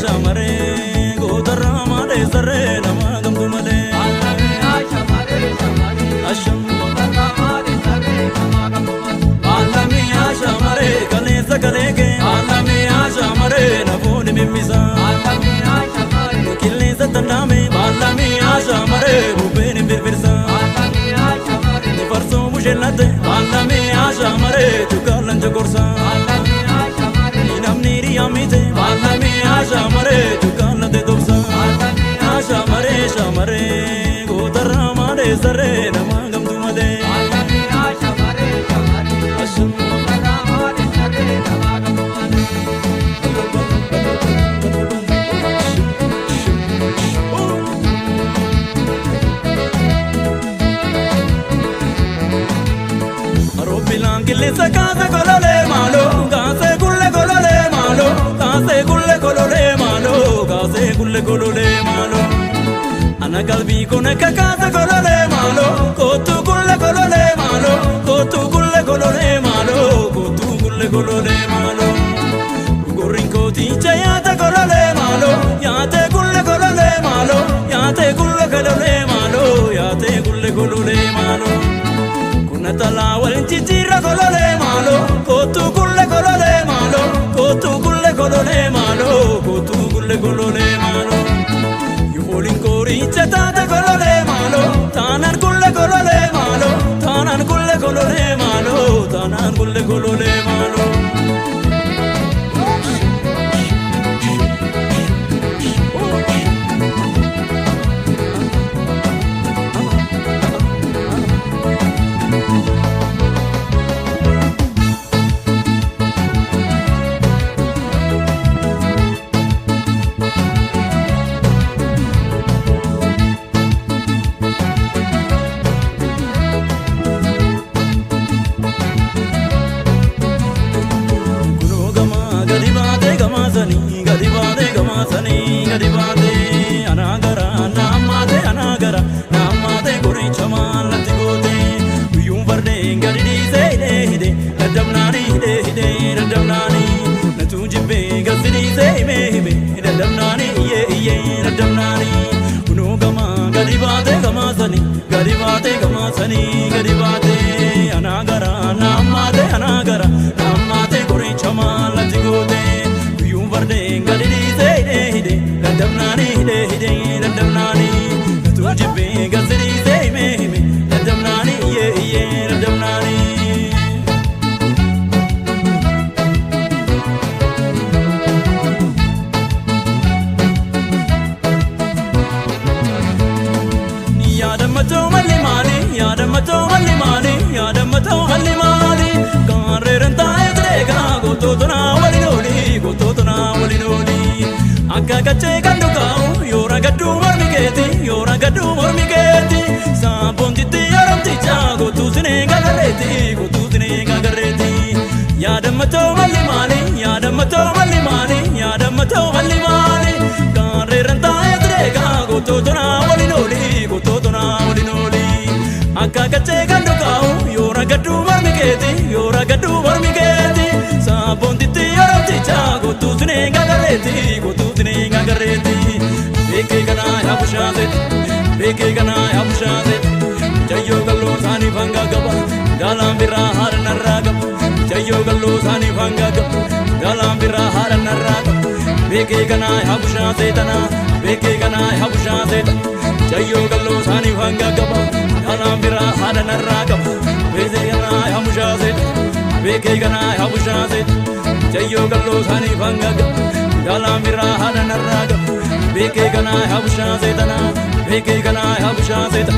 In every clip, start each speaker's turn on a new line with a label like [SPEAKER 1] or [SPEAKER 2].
[SPEAKER 1] shamaree gootarraa maalee sarree nama gamtu malee. Baalamiyaa shamaree kaleessa kaleeke baalamiyaa shamaree nafoonni mimmisa. Qilleensa tandaame baalamiyaa shamaree bubbeen hin birbirsa. Farsoo busheellate baalamiyaa shamaree tukkaalan jokorsa. Namni riyaamite baalamiyaa shamaree tukkaalate tobsa. Shamaree shamaree gootarraa maalee sarree nama gamtu malee. Robilaan qilleensa kaase kololee maaloo kaase kulle kololee maaloo kaase kulle kololee maaloo kaase kulle kololee maaloo. Ana qalbii kun akka kaase kololee maaloo kootu kulle kololee maaloo kootu kulle kololee maaloo kootu kulle kololee maaloo. Gorriin kooticha yaata kololee maaloo yaate kulle kololee maaloo yaate kulle kololee maaloo yaate kulle kololee maaloo. Kuna talaa waliin jijjiirra kololee maaloo kootu kulle kololee maaloo kootu kulle kololee maaloo kootu kulle kololee maaloo. Yooliin koricha taate kololee maaloo taanaan kulle kololee maaloo taanaan kulle kololee maaloo taanaan kulle kololee maaloo. Kunoo gamaa gadi baatee gamaa sanii gadi baatee gamaa sanii gadi baatee anaa gara naammaatee anaa gara naammaatee qoricha maallatti gootee guyyuun fardeen gadi dhiisee hidhee hidhee daddabnaanii hidhee hidhee daddabnaanii natuu jibbee gasi dhiisee himee himee daddabnaanii iyyee iyyee daddabnaanii kunoo gamaa gadi baatee gamaa sanii gadi baatee gamaa sanii gadi baatee anaa gara naammaatee anaa gara naammaatee qoricha maallatti gootee guyyuun fardeen gadi dhiisee hidhee hidhee daddabnaanii hidhee hidhee daddabnaanii natuu jibbee gasi dhiisee himee himee daddabnaanii iyyee iyyee daddabnaanii. Yaadammatoo malli maali? Yaadammatoo malli maali? Yaadammatoo malli maali? Gaarreeran taa'ee jireegaa gootota naa waliin ooli gootota naa waliin ooli. Akka qaccee kan dhugaa'u yoo ragadduu mormi keeti yoo ragadduu mormi keeti. Saabontitti yaramticha gootuu sinee gagarreeti gootuu sinee gagarreeti. Yaadammatoo malli maali? Yaadammatoo malli maali? Yaadammatoo malli maali? Gaarreeran taa'ee jireegaa gootota naa waliin ooli gootota naa waliin ooli. Akka qaccee kan dhugaa'u yoo ragadduu mormi keeti yoo ragadduu mormi keeti. Saabontitti yaramticha gootuu sinee gagarreeti gootuu sinee gagarreeti. Beekee kanaa yaa bushaaseeti beekee kanaa yaa bushaaseeti. Jayyoo galloo isaanii fangaa qaba gaalaan biraa haadha narraa qaba. Jayyoo galloo isaanii fangaa qaba gaalaan biraa haadha narraa qaba. Beekee kanaa yaa bushaaseetanaa beekee kanaa yaa bushaaseeta. Jayyoo galloo isaanii fangaa qaba gaalaan biraa haadha narraa qaba. Beekee kanaa yaa bushaaseeta beekee kanaa yaa bushaaseeta. Jayyoo galloo isaanii fangaa qaba gaalaan biraa haadha narraa qaba. Beekee kanaa yaa bushaaseetanaa beekee kanaa yaa bushaaseeta.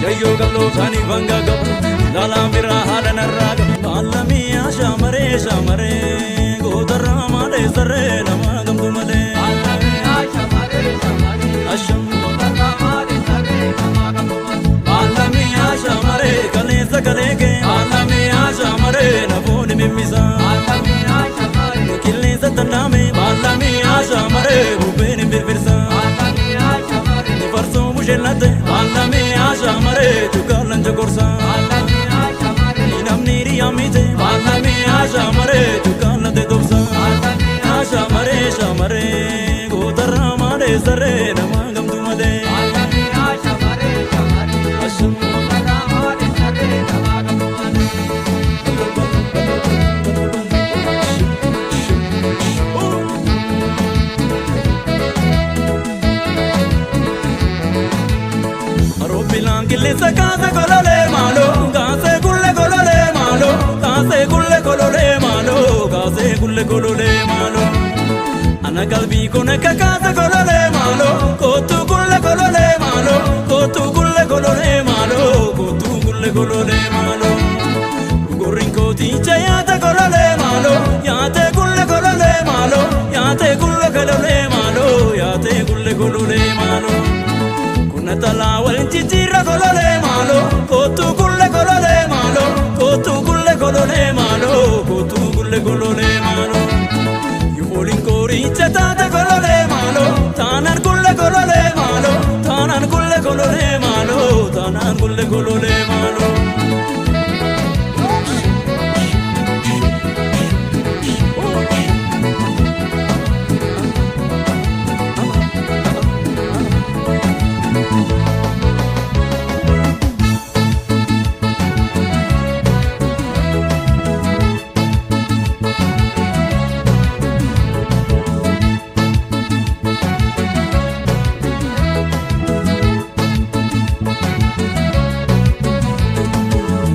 [SPEAKER 1] Jayyoo galloo isaanii fangaa qaba gaalaan biraa haadha narraa qaba. Baalamiyaa shamaree shamaree gootarraa maalee sarree nama gamtu malee. Baalamiyaa shamaree kaleessa kaleeke baalamiyaa shamaree nafoonni mimmisa. Qilleensa tandaame baalamiyaa shamaree bubbeen hin birbirsa. Farsoo busheellate baalamiyaa shamaree tukkaalan jokorsa. Namni riyaamite baalamiyaa shamaree tukkaalate tobsa. Shamaree shamaree. Gootarraa maalee saree nama gamtu malee.
[SPEAKER 2] Shamarree shamarree gootarraa maalee saree nama gamtu malee.
[SPEAKER 1] Rooppilaan qilleensa kaase kololee maaloo kaase kulle kololee maaloo kaase kulle kololee maaloo kaase kulle kololee maaloo. Ana qalbii kun akka kaase kololee maaloo kootu kulle kololee maaloo kootu kulle kololee maaloo kootu kulle kololee maaloo. Gorriin kooticha yaate kololee maaloo yaate kulle kololee maaloo yaate kulle kololee maaloo yaate kulle kololee maaloo. Kuna talaa wal jijjiirra kololee maaloo kootu kulle kololee maaloo kootu kulle kololee maaloo kootu kulle kololee maaloo. Yooliin koricha taate kololee maaloo taanaan kulle kololee maaloo taanaan kulle kololee maaloo taanaan kulle kololee maaloo.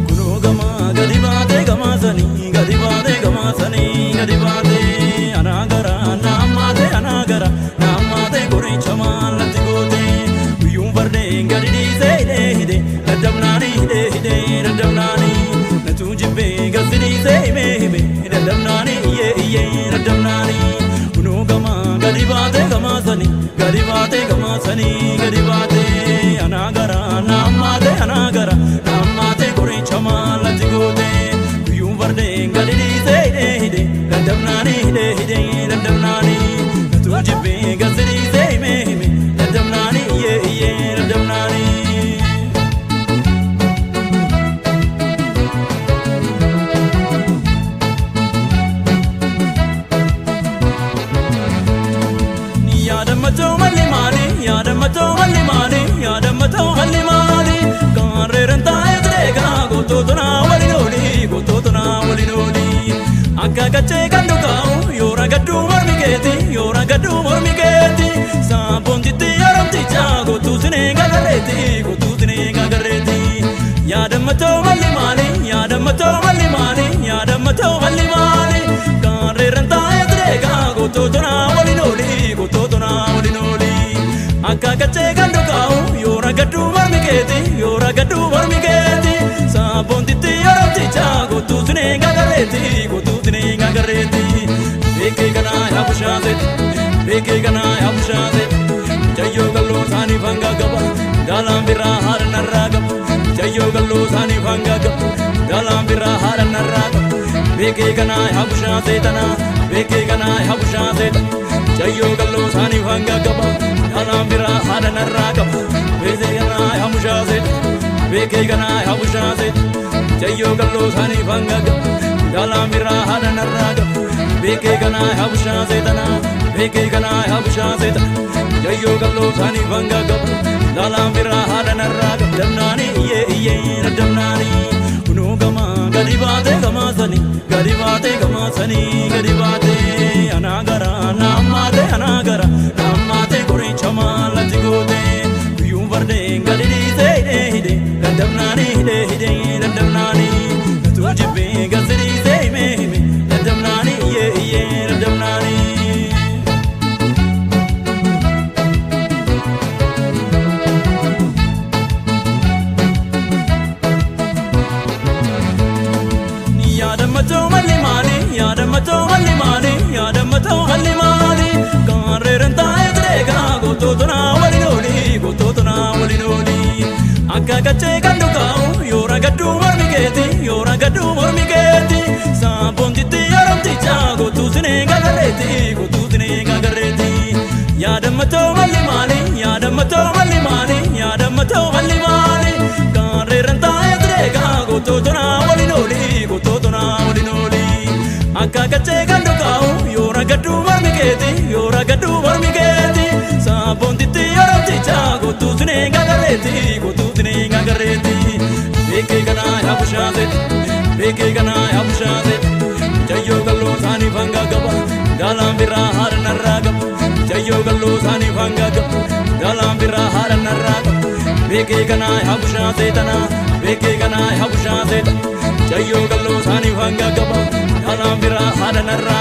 [SPEAKER 1] Kunoo gamaa gadi baatee gamaa sanii gadi baatee gamaa sanii gadi baatee anaa gara naammaatee anaa gara naammaatee qoricha maallatti gootee guyyuun fardeen gadi dhiisee hidhee hidhee daddabnaanii hidhee hidhee daddabnaanii natuu jibbee gasi dhiisee himee himee daddabnaanii iyyee iyyee daddabnaanii kunoo gamaa gadi baatee gamaa sanii gadi baatee gamaa sanii gadi baatee anaa gara naammaatee anaa gara naammaatee qoricha maallatti gootee guyyuun fardeen gadi dhiisee hidhee hidhee daddabnaanii hidhee hidhee daddabnaanii natuu jibbee gasi dhiisee himee himee daddabnaanii iyyee iyyee daddabnaanii. Yaadammatoo malli maali? Yaadammatoo malli maali? Yaadammatoo malli maali? Gaarreeran taa'ee jireegaa gootota naa waliin ooli gootota naa waliin ooli. Akka qaccee kan dhugaa'u yoora gadduu mormi keeti yoora gadduu mormi keeti. Saabontitti haramticha gootuu sinee gagarreeti gootuu sinee gagarreeti. Yaadammatoo malli maali? Yaadammatoo malli maali? Yaadammatoo malli maali? Gaarreeran taa'ee jireegaa gootota naa waliin ooli gootota naa waliin ooli. Akka qaccee kan dhugaa'u yoora gadduu mormi keeti yoora gadduu mormi keeti. Saabontitti haramticha gootuu sinee gagarreeti gootuu sinee gagarreeti. Beekee kanaa yaa bushaaseeti beekee kanaa yaa bushaaseeti. Jayyoo galloo isaanii fangaa qaba gaalaan biraa haadha narraa qaba. Jayyoo galloo isaanii fangaa qaba gaalaan biraa haadha narraa qaba. Beekee kanaa yaa bushaaseetanaa beekee kanaa yaa bushaaseeta. Jayyoo galloo isaanii fangaa qaba gaalaan biraa haadha narraa qaba. Beekee kanaa yaa bushaaseeta beekee kanaa yaa bushaaseeta. Jayyoo galloo isaanii fangaa qaba gaalaan biraa haadha narraa qaba. Beekee kanaa yaa bushaaseetanaa beekee kanaa yaa bushaaseeta. Jayyoo galloo isaanii fangaa qaba gaalaan biraa haadha narraa qaba. Dabnaanii iyyee iyyee daddabnaanii kunoo gamaa gadi baatee gamaa sanii gadi baatee gamaa sanii gadi baatee anaa gara naammaatee anaa gara naammaatee qoricha maallatti gootee guyyuun fardeen gadi dhiisee hidhee hidhee daddabnaanii hidhee hidhee daddabnaanii natuu jibbee gasi dhiisee himee himee daddabnaanii iyyee iyyee daddabnaanii. Yaadammatoo malli maali? Yaadammatoo malli maali? Yaadammatoo malli maali? Gaarreeran taa'ee jireegaa gootota naa waliin ooli gootota naa waliin ooli. Akka qaccee kan dhugaa'u yoora gadduu mormi keeti yoora gadduu mormi keeti. Saabontitti haramticha gootuu sinee gagarreeti gootuu sinee gagarreeti. Yaadammatoo malli maali? Yaadammatoo malli maali? Yaadammatoo malli maali? Gaarreeran taa'ee jireegaa gootota naa waliin ooli gootota naa waliin ooli. Akka qaccee kan dhugaa'u yoora gadduu mormi keeti yoora gadduu mormi keeti. bushaa seeta beekee kanaa yaa bushaa seeta jayyoo galloo isaanii fangaa qaba jaalaan biraa haadha narraa qaba jayyoo galloo isaanii fangaa qaba jaalaan biraa haadha narraa qaba beekee kanaa yaa bushaa seetanaa beekee kanaa yaa bushaa seeta jayyoo galloo isaanii fangaa qaba jaalaan biraa haadha narraa.